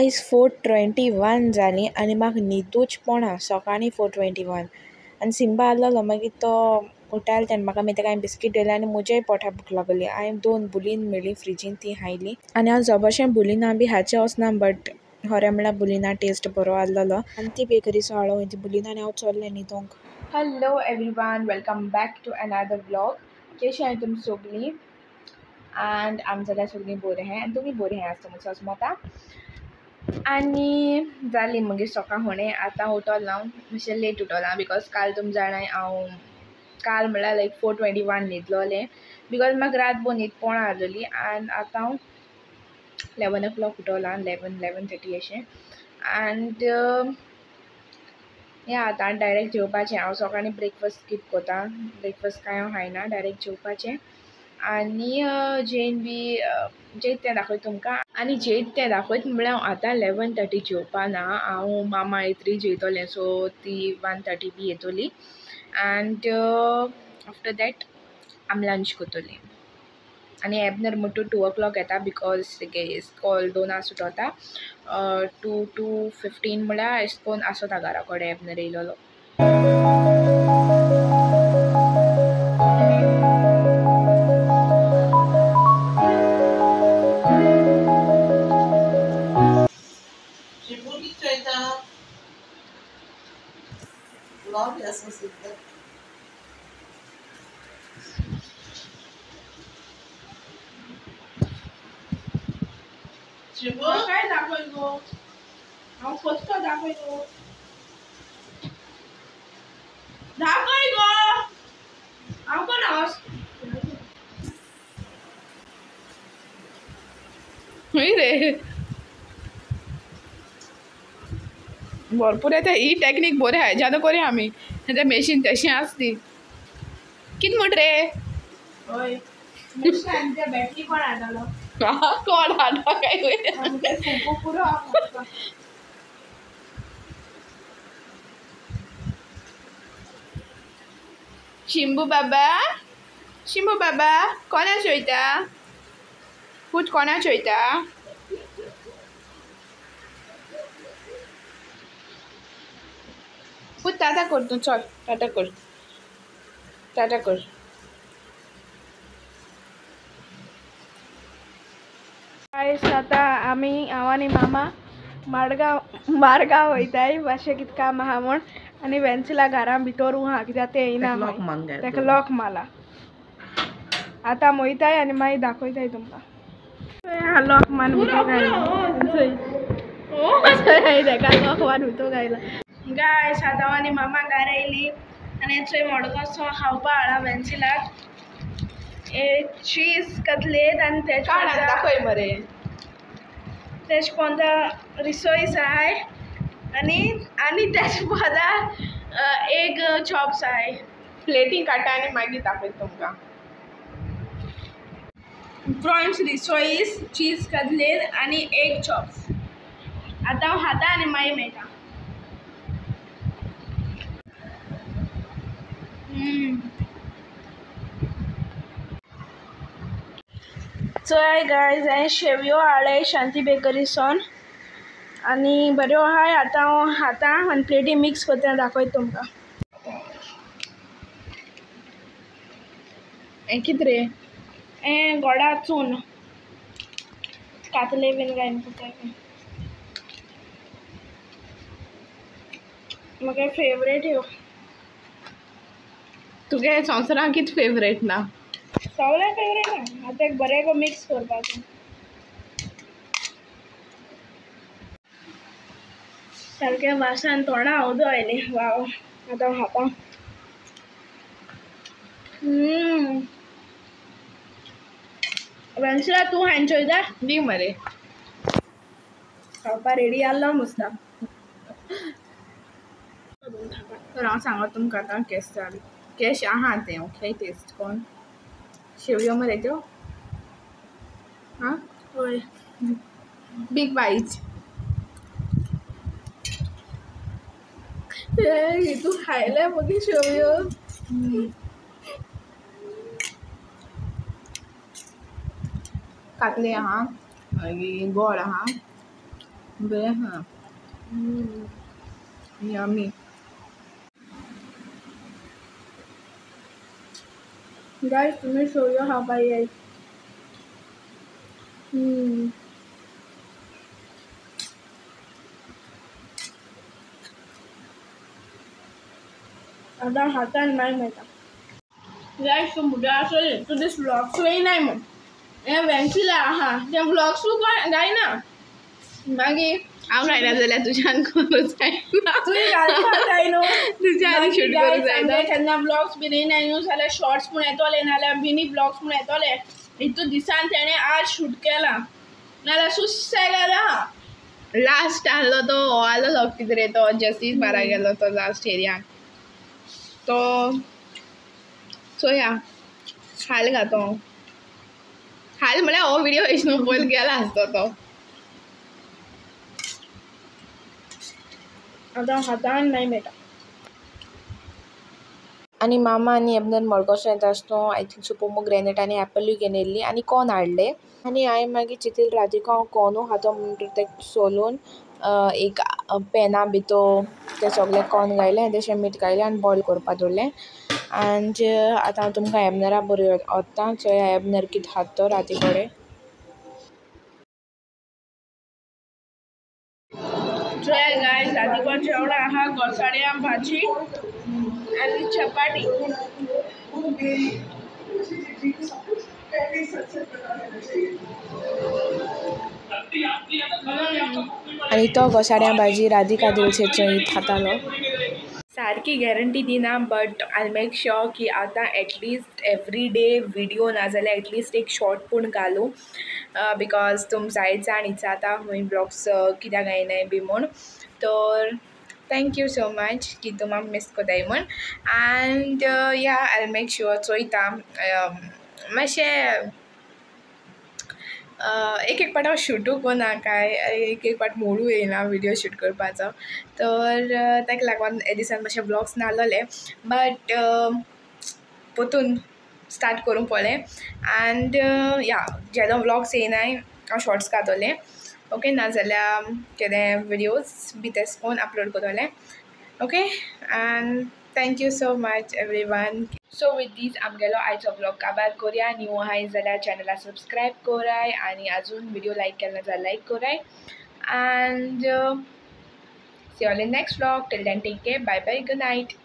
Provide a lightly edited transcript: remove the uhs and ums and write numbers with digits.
Guys 4:21 जालीं आनी म्हाका न्हिदूच पोडना. सोकाळीं 4:21 आनी सिम्बा आहलोलो मागीर तो उठायलो तेणें म्हाका मागीर तेका हांयें बिस्कीट दिली आनी मुजेय पोटा भूक लागली. हांयें 2 बुलीन मेळ्ळी फ्रिजीन ती खायली आनी हांव जोबोरशें बुलिना बी खायचें वोसना बट होरें म्हळ्यार बुलिना टेस्ट बरो आहलोलो आनी ती बेकरीचो हाडलो ती बुलिना आनी हांव चोल्लें न्हिदोंक. Hello everyone, welcome back to another vlog. केशी आहाय तुमी सोगलीं? एंड आमी जाल्यार सगळीं बोरी आहाय आनी तुमी बोरी आहाय आसता म्हूण सोजमोता. आनी जाली मुगे सोकाळ हुणें. आतां उठोल हांव मातशें लेट उठोलां because काल तुमी जाणाय हांव काल म्हळ्यार लायक 4:21 न्हिदलोलें because म्हाका रातभर न्हीद पोणा आहलोली. आनी आतां हांव 11 o'clock उठोलां, 11:30 अशें. एंड या आतां डायरेक्ट जेवपाचें. हांव सकाळीं ब्रेकफास्ट स्कीप कोता, ब्रेकफास्ट कांय हांव खायना, डायरेक्ट जेवपाचें. आनी जेन बी जेयत तें दाखयता तुमकां. आनी जेयत तें दाखयत म्हळ्यार हांव आतां 11:30 जेवपा ना, हांव मामा येतरी जेयतलें, सो ती 1:30 बी येतली. एंड आफ्टर that आमी लंच कोतोलीं. आनी एबनर मुट्टू 2 o'clock येता because तेगे इस्कॉल 2 सुटोता. 2 to 15 म्हळ्यार एशकोन आसोता घरा कोडे एबनर येयलोलो. काय दाखय गो, हांव कसो दाखय गो, दाखय गो, हांव कोण हांव रे भरपूर येता. ही टॅक्नीक बरी आहा, जादू कोरया आमी तें मेशीन तशें आसती. कित म्हण रे? हय, बॅटरी कोण हाडलो? कोण हाडलो काय? शिंबू बाबा, शिंबू बाबा कोणा चोयता? पूत कोणा चोयता? पूत टाटा कर तूं, चल टाटा कर, टाटा कर. गायस आतां आमी हांव आनी मामा माडगांव मारगांव वयताय मातशें कितें काम आहा म्हूण. आनी वेन्सिला घरां भितर आहा कित्याक तें येयना, तेका लॉक मारला. आतां आमी वयताय आनी मागीर दाखयताय तुमकां. लॉक मारून भितर घायला, तेका लॉक मारून भितर घायला. गायस आतां हांव आनी मामा घरा येयली आनी चोय मडगांवचो खावपा हाडला वेन्सिलाक. चीज कतलेत आनी तेज दाखय मरे, तेज पोंदा रिसोईस आहाय आनी आनी तेज पोंदा एग चॉप्स आहाय. प्लेटींग काडटा आनी मागीर दाखयता तुमकां. प्रॉन्स रिसोईस, चीज कतलेत आनी एग चॉप्स. आतां हांव खाता आनी मागीर मेळटा. चोय गायज, हांवें शेवयो हाडले शांती बेकरीसोन आनी बऱ्यो आहाय. आतां हांव खाता आनी प्लेटी मिक्स करता, दाखयता तुमकां. हें कितें रे? हें गोडा चून कातले बीन घालून कोताय. म्हाका फेवरेट ह्यो. तुगे संवसारांत कितें फेवरेट ना? सगळें फेवरेट ना. आतां एक बरें गो मिक्स करपाचें सारकें वासान तोंडा उदक आयलें. वाव, आतां खाता. वेन्सिला तूं हांयें चोयता? दी मरे. खावपा रेडी आहलो मुस्ता. तर हांव सांगत तुमकां आतां केश जालें, केश आहा तें. ओके, टेस्ट कोन शेवयो मरे त्यो. हां हय, बीग बायट. तूं खायलें मागीर शेवयो. कातले आहा, मागीर गोड आहा, बरें आहा. यमी. गायस तुमी शेवयो खावपाक येयात. आतां हातान मागीर मेळटा. गायस तूं भुरग्यां आसतलीं तूं दीस व्लॉग्स येयनाय म्हूण हें वेन्सिला आहा तें व्लॉग्सूय जायना मागीर हांव घायना जाल्यार तुज्यान करूं जायना. तुवें घालपाक जाय न्हू. तुज्यान शूट करूं जायना. केन्ना व्लॉग्स बीन येयनाय न्हू जाल्यार शॉर्ट्स म्हूण येतोले नाल्यार मिनी व्लॉग्स म्हूण येतोले. हितू दिसान तेणें आज शूट केलां नाल्यार सुसेगाद आहा. लास्ट आहलो तो हो आहलो कितें रे तो जस्टीस बारा गेलो तो लास्ट एरियान तो चोया हाल घातो हाल म्हळ्यार हो व्हिडियो एश न्हू पयल गेला आसतो तो. आतां हातान मागीर मेळटा. आनी मामा आनी एबनर मडगांवच्यान येता आसतना I think so pomegranate आनी एपलूय घेवन येयल्ली आनी कॉर्न हाडले. आनी हांवें मागीर चिंतलें रातीको हांव कॉर्नू खातो म्हणटकीर तें सोलून एक पॅना भितर तें सोगलें कॉर्न घायलें आनी तेशें मीठ घायलें आनी बॉयल कोरपा दवरलें. आनी आतां हांव तुमकां एबनरा बरी वोत्ता चोया एबनर कितें खाता तो राती कोडे. चोया गायस रातीको जेवणा आहा घोसाळ्या भाजी आनी चपाटी. आनी तो घोसाळ्या भाजी राधिका दिलसे चोय खातालो. सारकी गॅरंटी दिना बट I make sure की आतां एटलिस्ट एवरी डे video नाजाल्यार एटलिस्ट एक शॉर्ट पूण घालूं because तुम जायत जाण विचारता खूंय ब्लॉग्स कित्याक घायनाय बी म्हूण. तर thank you so much की तुम आमकां मिस कोताय म्हूण. And yeah I make sure चोयता मातशें एक एक पाट हांव शूटू कोना कांय एक एक पाट मुडूय येयना विडियो शूट करपाचो तर ताका लागून हे दिसान मातशे ब्लॉग्स नासलोले बट पोतून स्टार्ट करूंक पोलें. एंड या जेदो व्लॉग्स येयनाय हांव शॉर्ट्स घातोलें ओके, नाजाल्यार कितें विडियोज बी तेश कोन अपलोड कोत्तोलें. Okay and thank you so much everyone. So with this आमगेलो आयचो व्लॉग काबार कोरया. न्यू आहाय जाल्यार चॅनला सबस्क्रायब कोराय आनी अजून व्हिडियो लायक केला जाल्यार लायक कोराय. And see all in next vlog. Till then take care, bye bye, good night.